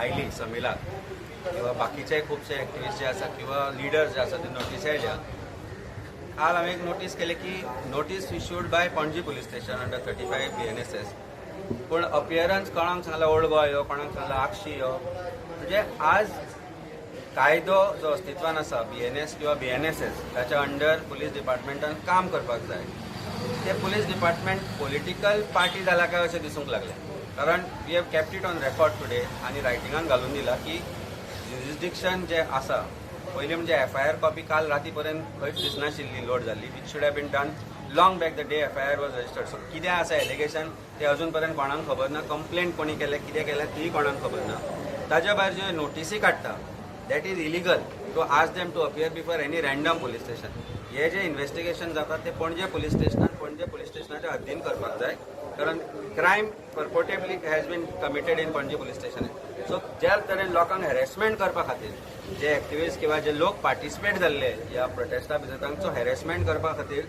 आयली समिलाक किंवा बाकीचे खुबशे एक्टिविस्ट जे आसा किंवा लिडर्स जे आसा ते नोटीस आयल्या. काल हांवें एक नोटीस केलें की notice issued by Panaji police station under 35 BNSS, पूण अपियरन्स कोणाक सांगला ओल्ड गोवा यो, कोणाक सांगला आगशी यो. म्हणजे आज कायदो जो अस्तित्वान आसा बीएनएस किंवा बीएनएसएस ताच्या अंडर पुलीस डिपार्टमेंटान काम करपाक जाय. ते पुलीस डिपार्टमेंट पॉलिटिकल पार्टी जाला काय अशें दिसूंक लागलें, कारण we have kept it on record today आनी रायटिंगान घालून दिला की ज्युरिस्डिक्शन जे आसा, पयलीं म्हणजे एफआयआर कॉपी काल राती पर्यंत खंयच दिसनाशिल्ली लोड जाल्ली, which should have been done long back the day FIR was registered. So कितें आसा एलिगेशन तें अजून पर्यंत कोणाक खबर ना, कंप्लेंट कोणी केलें, कितें केलें तीय कोणाक खबर ना. ताज्या भायर ज्यो नोटिसी काडटा that is illegal to ask them to appear before any random police station. हे जे इन्व्हेस्टिगेशन जाता ते पणजे पुलीस स्टेशनान, पणजे पुलीस स्टेशनाच्या हद्दीन करपाक जाय, कारण crime purportedly has been committed in Panaji police station. So ज्या तरेन लोकांक हॅरेसमेंट करपा खातीर जे एक्टिविस्ट किंवा जे लोक पार्टिसिपेट जाल्ले ह्या प्रोटेस्टा भितर, तांचो हॅरेसमेंट करपा खातीर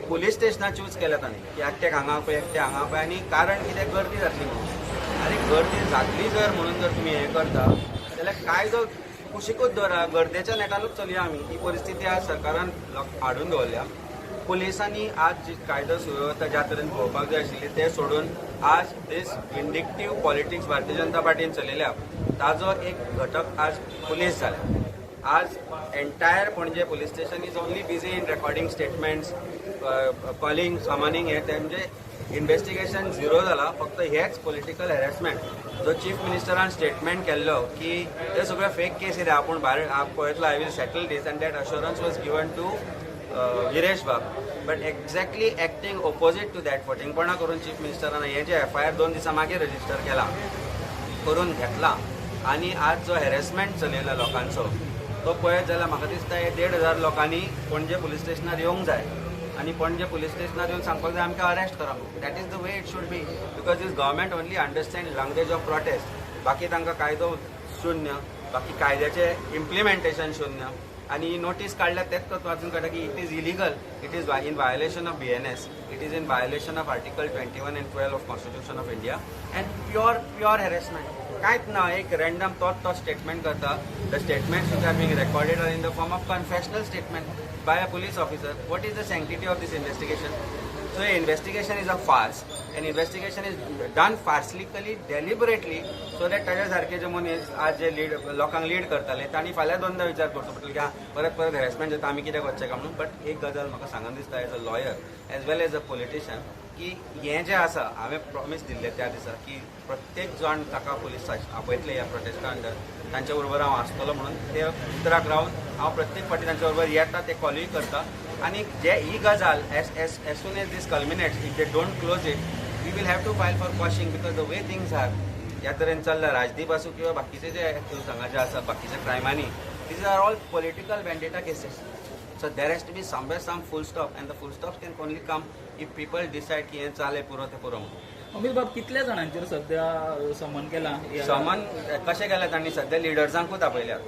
पुलीस स्टेशनां चूज केल्या तांणी की एकट्याक हांगा पळय, एकटे हांगा पळय, आनी कारण कितें, गर्दी जातली म्हणून. आनी गर्दी जातली जर म्हणून जर तुमी हें करता जाल्यार कायदो कुशिकूच दवरा, गर्देच्या नेटानूच चलया आमी. ही परिस्थिती आज सरकारान हाडून दवरल्या. पुलिसांनी आज जी कायदो सुवेवस्था ज्या तरेन पळोवपाक जाय आशिल्ली ते सोडून आज दीस विंडिक्टीव पॉलिटिक्स भारतीय जनता पार्टीन चलयल्या, ताजो एक घटक आज पुलीस जाल्या. आज entire Panaji police station is only busy in recording statements, calling, summoning. हे ते म्हणजे इन्व्हेस्टिगेशन झिरो जाला, फक्त हेच पॉलिटिकल हॅरेसमेंट. जो चीफ मिनिस्टरान स्टेटमेंट केल्लो की ते सगळे फेक केस कितें, आपूण भायर पळयतलो, I will settle this, and that assurance was given to Viresh बाब, but exactly acting opposite to that, फटिंगपणां करून चीफ मिनिस्टरान हे जे एफआयआर 2 दिसां मागीर रजिस्टर केला, करून घेतला, आनी आज जो हॅरेसमेंट चलयला लोकांचो तो पळयत जाल्यार म्हाका दिसता हे 1,500 लोकांनी पणजे पुलीस स्टेशनार येवंक जाय आनी पणजे पुलीस स्टेशनार येवन सांगपाक जाय आमकां अरेस्ट करा म्हणून. That is the way it should be, because this government only understand language of protest. बाकी तांकां कायदो शून्य, बाकी कायद्याचें इम्प्लिमेंटेशन शून्य. आनी ही नोटीस काडल्या तेच वाचून कळटा की it is illegal, it is in violation of BNS, it is in violation of article 21 and 12 of constitution of India, and pure pure harassment. कांयच ना, एक रँडम तोच तो स्टेटमेंट करता. The statements which are being recorded are in the form of confessional statement by a police officer. What is the sanctity of this investigation? So investigation is a farce and investigation is done farcically, deliberately, so that ताज्या सारखे जे मनीस आज जे lead लोकांक lead करताले तांणी फाल्यां दोनदा विचार करचो पडटलो की हां, परत परत हॅरेसमेंट जाता, आमी कित्याक वचचें काय म्हणून. बट एक गजाल म्हाका सांगन दिसता as a lawyer as well as a politician की हें जें आसा, हांवें प्रॉमीस दिल्लें त्या दिसा की प्रत्येक जाण ताका पुलीस आपयतले ह्या प्रोटेस्टा अंडर, तांच्या बरोबर हांव आसतलो म्हणून. ते उतराक रावन हांव प्रत्येक फावटी तांच्या बरोबर येता, ते कॉलूय करता. आनी जे ही गजाल as as as soon as this culminates, if they don't close it, we will have to file for quashing, because the way things are, ह्या तरेन चल्ला, राजदीप आसूं किंवा बाकीचे जे हांगा जे आसा बाकीच्या क्रायमांनी, these are all political vendetta cases. So there has to be somewhere some full stop, and the full stop can only come if people decide की हें जालें पुरो तें पुरो म्हणून. अमित बाब, कितल्या जाणांचेर सध्या समन केला? समन कशें केलें तांणी, सध्या लिडर्सांकूच आपयल्यात,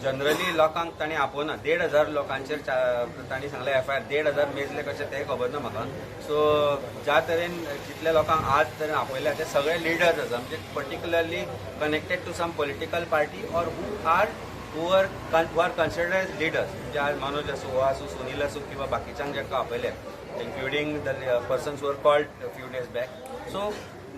जनरली लोकांक तांणी आपोवना. 1,500 लोकांचेर तांणी सांगलें एफआयआर. 1,500 मेजले कशें तें खबर ना म्हाका. सो ज्या तरेन जितल्या लोकांक आज तरेन आपयल्या ते सगळे लिडर्स आसा, म्हणजे particularly connected to some political party or who are considered as leaders. म्हणजे आज मनोज आसूं, हो आसूं, सुनील आसूं किंवा बाकीच्यांक जांकां आपयले, including the persons were called few days back. So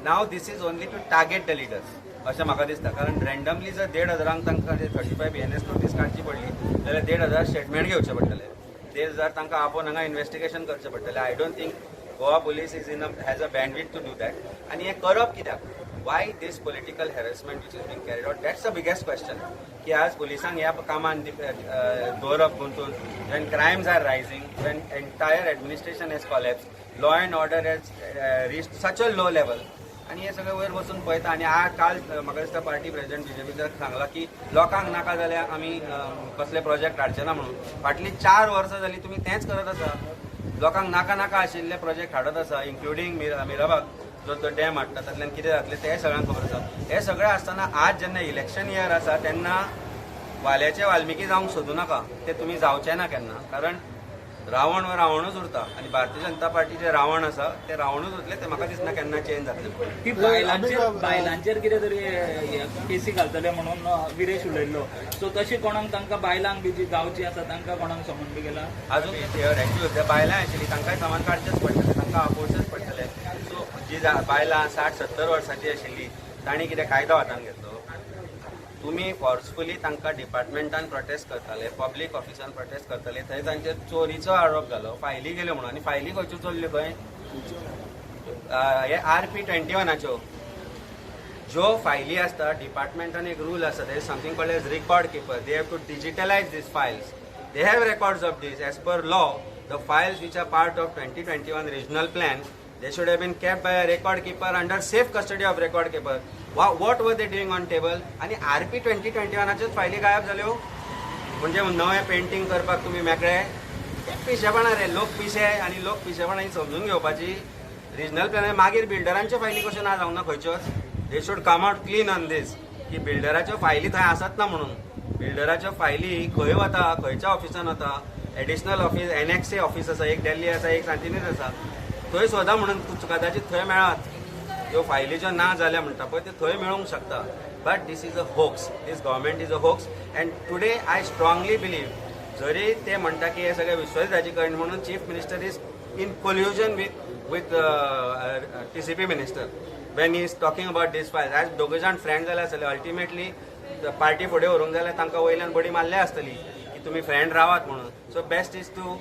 now this is only to target the leaders अशें म्हाका दिसता, कारण रँडमली जर 1,500 तांकां 35 बीएनएस नोटीस काडची पडली जाल्यार 1,500 स्टेटमेंट घेवचे पडटले, 1,500 तांकां आपोवन हांगा इन्व्हेस्टिगेशन करचें पडटलें. I don't think Goa police is in has a bandwidth to do that. आनी हें करप कित्याक, why this political harassment which is being carried out, that's the biggest question. की आज पुलिसांक ह्या कामान दवरप गुंतून, when crimes are rising, when entire administration has collapsed, law and order has reached such a low level, आनी हे सगळे वयर बसून पळयता. आनी आज काल म्हाका दिसता पार्टी प्रेसिडेंट बीजेपीन सांगला की लोकांक नाका जाल्यार आमी कसले प्रोजेक्ट हाडचे ना म्हणून. फाटलीं 4 वर्सां जालीं तुमी तेंच करत आसा, लोकांक नाका नाका आशिल्ले प्रोजेक्ट हाडत आसा, इन्क्लुडींग मिराबाग जो तो डॅम हाडटा तातल्यान कितें जातलें तें सगळ्यांक खबर आसा. हें सगळें आसतना आज जेन्ना इलेक्शन इयर आसा तेन्ना वाल्याचे वाल्मिकी जावंक सोदूं नाका, ते तुमी जावचे ना केन्ना, कारण रावण हो रावणूच उरता आनी भारतीय जनता पार्टी जे रावण आसा ते रावणूच उरतले. ते म्हाका दिसना केन्ना चेंज जातले. की बायलांचेर कितें तरी केसी घालतले म्हणून विरेश उलयल्लो, सो तशी कोणाक तांकां बायलांक बी जी गांवची आसा तांकां कोणाक समन बी केला? अजून एक्च्युअल बायलां आशिल्ली तांकांय सामान काडचेच पडटलें, तांकां आपोवचेच पडटलें. सो जी बायलां 60-70 वर्सांची आशिल्ली तांणी कितें कायदो हातान घेतलो? तुमी फोर्सफुली तांकां डिपार्टमेंटान प्रोटेस्ट करताले, पब्लीक ऑफिसान प्रोटेस्ट करताले, थंय तांचेर चोरीचो आरोप घालो, फायली गेल्यो म्हणून. आनी फायली खंयच्यो चोरल्यो? खंय हे RP 21 ज्यो फायली आसता डिपार्टमेंटान एक रूल आसा, there is something called as record keeper. They have to digitalise these files. They have records of this. As per law, the files which are part of 2021 regional plan, they should have been kept by a record keeper under safe custody of record keeper. What were they doing on table? आनी RP 2021 फायली गायब जाल्यो म्हणजे नवें painting करपाक तुमी मेकळे? ते पिशेपणां रे, लोक पिशे आनी लोक पिशेपणां ही समजून घेवपाची. रिजनल प्लॅन मागीर बिल्डरांच्यो फायली कश्यो ना जावंक ना खंयच्योच. They should come out clean on this की बिल्डराच्यो फायली थंय आसात ना म्हणून. बिल्डराच्यो फायली खंय वता, खंयच्या ऑफिसान वता? एडिशनल ऑफिस NXA office आसा, एक दिल्ली आसा, एक सांतिनेज आसा, थंय सोदा म्हणून कदाचित थंय मेळत. त्यो फायली ज्यो ना जाल्या म्हणटा पळय त्यो थंय मेळूंक शकता. But this is a hoax, this government is a hoax. And today I strongly believe, जरी ते म्हणटा की हे सगळे विश्वजिताची करणी म्हणून, chief minister is in collusion with TCP minister when he is talking about this file. आज दोगूय जाण फ्रेंड जाले आसतले, अल्टिमेटली पार्टी फुडें व्हरूंक जाल्यार तांकां वयल्यान बडी मारल्या आसतली की तुमी फ्रेंड रावात म्हणून. सो बेस्ट is to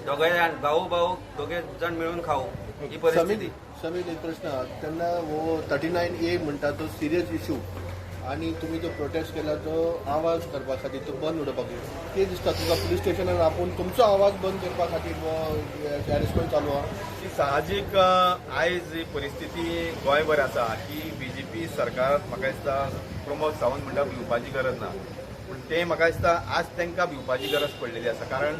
दोगूय जाण भाऊ भाऊ दोगे जाण मिळून खाऊ ही परिस्थिती. समीर, एक प्रश्न, तेन्ना हो 39A म्हणटा तो सिरियस इशू आनी तुमी जो प्रोटेस्ट केला तो आवाज करपा खातीर, तो बंद उडोवपा खातीर, कितें दिसता तुमकां पुलीस स्टेशनार आपोवन तुमचो आवाज बंद करपा खातीर हो हॅरेसमेंट चालू आहा? साहजीक आयज ही परिस्थिती गोंयभर आसा की बीजेपी सरकार म्हाका दिसता प्रमोद सावंत म्हणटा भिवपाची गरज ना, पूण तें म्हाका दिसता आज तांकां भिवपाची गरज पडलेली आसा. कारण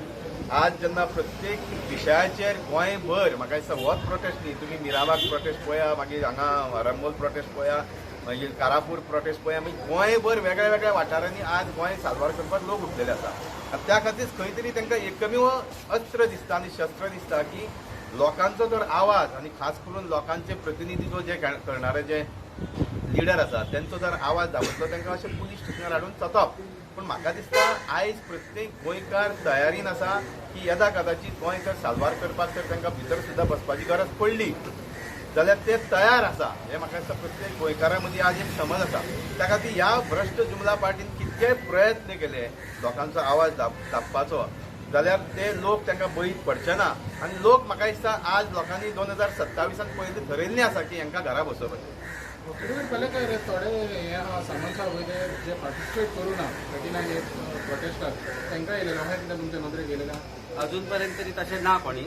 आज जेन्ना प्रत्येक विशयाचेर गोंयभर म्हाका दिसता होच प्रोटेस्ट न्ही, तुमी मिराबाग प्रोटेस्ट पळया, मागीर हांगा आरंबोल प्रोटेस्ट पळया, मागीर कारापूर प्रोटेस्ट पळया, मागीर गोंयभर वेगळ्या वेगळ्या वाठारांनी आज गोंय साल्वार करपाक लोक उठलेले आसा. आनी त्या खातीर खंय तरी तांकां एकमेव अस्त्र दिसता आनी शस्त्र दिसता की लोकांचो जर आवाज आनी खास करून लोकांचे प्रतिनिधित्व जे करणारे जे लिडर आसा तेंचो जर आवाज दाबतलो तांकां अशें पुलीस स्टेशनार हाडून चतप. पूण म्हाका दिसता आयज प्रत्येक गोंयकार तयारीन आसा की येदा कदाचीत गोंय जर साल्वार करपाक तर तांकां भितर सुद्दां बसपाची गरज पडली जाल्यार ते तयार आसा. हें म्हाका दिसता प्रत्येक गोंयकारा मदीं आज एक समज आसा. त्या खातीर ह्या भ्रश्ट जुमला पार्टीन कितके प्रयत्न केले लोकांचो आवाज दाबपाचो, जाल्यार ते लोक तांकां बळी पडचे ना. आनी लोक म्हाका दिसता आज लोकांनी 2027 पयलीं थरयल्लें आसा की हांकां घरा बसोवपाचें. पहिले काय थोडे हे आहा सामंत साहेब वयले जे पार्टिसिपेट करूं ना 39 प्रोटेस्टाक तांकां येयलेले अशें कितें तुमच्या नदरेक येयलेलें? अजून पर्यंत तरी तशें ना कोणी,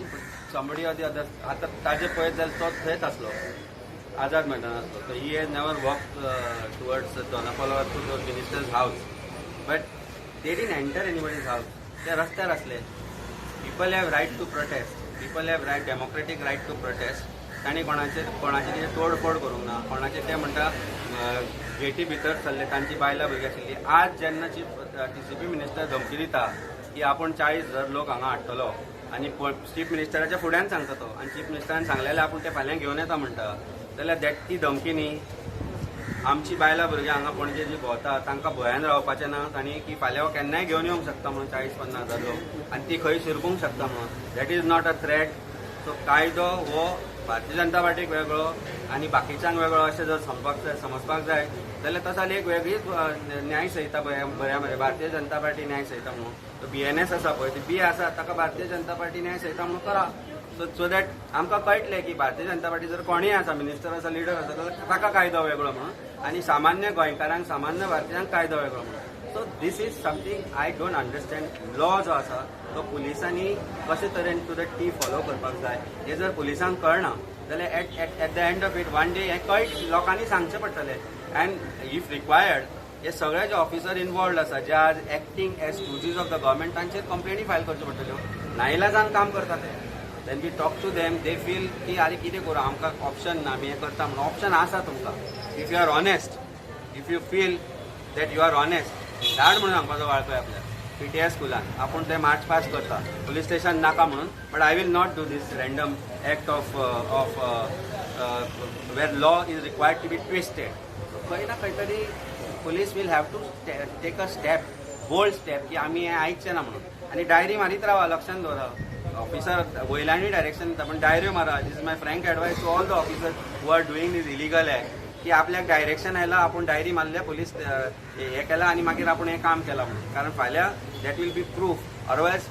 समबडी ऑर the other. आतां ताजे पळयत जाल्यार तो थंयच आसलो, आझाद मैदान आसलो. So he has never walk towards Dona Paula to the minister's house, but they didn't enter anybody's house. ते रस्त्यार आसले. People have right to protest, people have right, democratic right to protest. तांणी कोणाचेर कोणाचें कितें तोडफोड करूंक ना, कोणाचें ते म्हणटा गेटी भितर सरले, तांची बायलां भुरगीं आशिल्ली. आज जेन्ना चीफ TCP minister धमकी दिता की आपूण 40,000 लोक हांगा हाडटलो आनी चीफ मिनिस्टराच्या फुड्यान सांगता तो, आनी चीफ मिनिस्टरान सांगलें जाल्यार आपूण ते फाल्यां घेवन येता म्हणटा, जाल्यार that ती धमकी न्ही. आमची बायलां भुरगीं हांगा पणजे जी भोंवता तांकां भंयान रावपाचें ना तांणी की फाल्यां केन्नाय घेवन येवंक शकता म्हणून 40-50 हजार लोक आनी ती खंय शिरकूंक शकता म्हणून. That is not a threat. So कायदो हो भारतीय जनता पार्टीक वेगळो आनी बाकीच्यांक वेगळो अशें जर समजपाक जाय जाल्यार तसो एक वेगळीच न्यायसंहिता बऱ्या मरे, भारतीय जनता पार्टी न्यायसंहिता म्हणून. तो BNS आसा पळय, ती बी आसा ताका भारतीय जनता पार्टी न्यायसंहिता म्हणून करा. सो that आमकां कळटलें की भारतीय जनता पार्टी जर कोणूय आसा, मिनिस्टर आसा, लिडर आसा, जाल्यार ताका कायदो वेगळो म्हणून आनी सामान्य गोंयकारांक, सामान्य भारतीयांक कायदो वेगळो म्हणून. So this is something I don't understand. Law जो आसा तो पुलिसांनी कशे तरेन टू the T follow करपाक जाय हें जर पुलिसांक कळना जाल्यार at the end of it one day हें कळ लोकांनी सांगचें पडटलें. अँड if required हे सगळे जे ऑफिसर इनवॉल्वड आसा, जे आज acting as stooges of the government, तांचेर कंप्लेनी फायल करच्यो पडटल्यो. नाइलाजान काम करता ते. Then we talk to them, they feel की आरे कितें करूं, आमकां ऑप्शन ना, आमी हें करता म्हणून. ऑप्शन आसा तुमकां. If you are honest, if you feel that you are honest, धाड म्हणून सांगपाचो वाळपय आपल्याक. पीटीआय स्कुलान आपूण ते मार्च पास करता, पुलीस स्टेशन नाका म्हणून. But I will not do this random act of where law is required to be twisted. खंय ना खंय तरी police will have to take a step, bold step, की आमी हें आयकचें ना म्हणून. आनी डायरी मारीत रावा, लक्षात दवरा. ऑफिसर वयल्यानूय डायरेक्शन दिता, पण डायऱ्यो मारा. This is my frank advice to all the officers who are doing this illegal act, की आपल्याक डायरेक्शन आयला, आपूण डायरी मारल्या, पुलीस हे केला आनी मागीर आपूण हें काम केलां म्हणून. कारण फाल्यां that will be proof, otherwise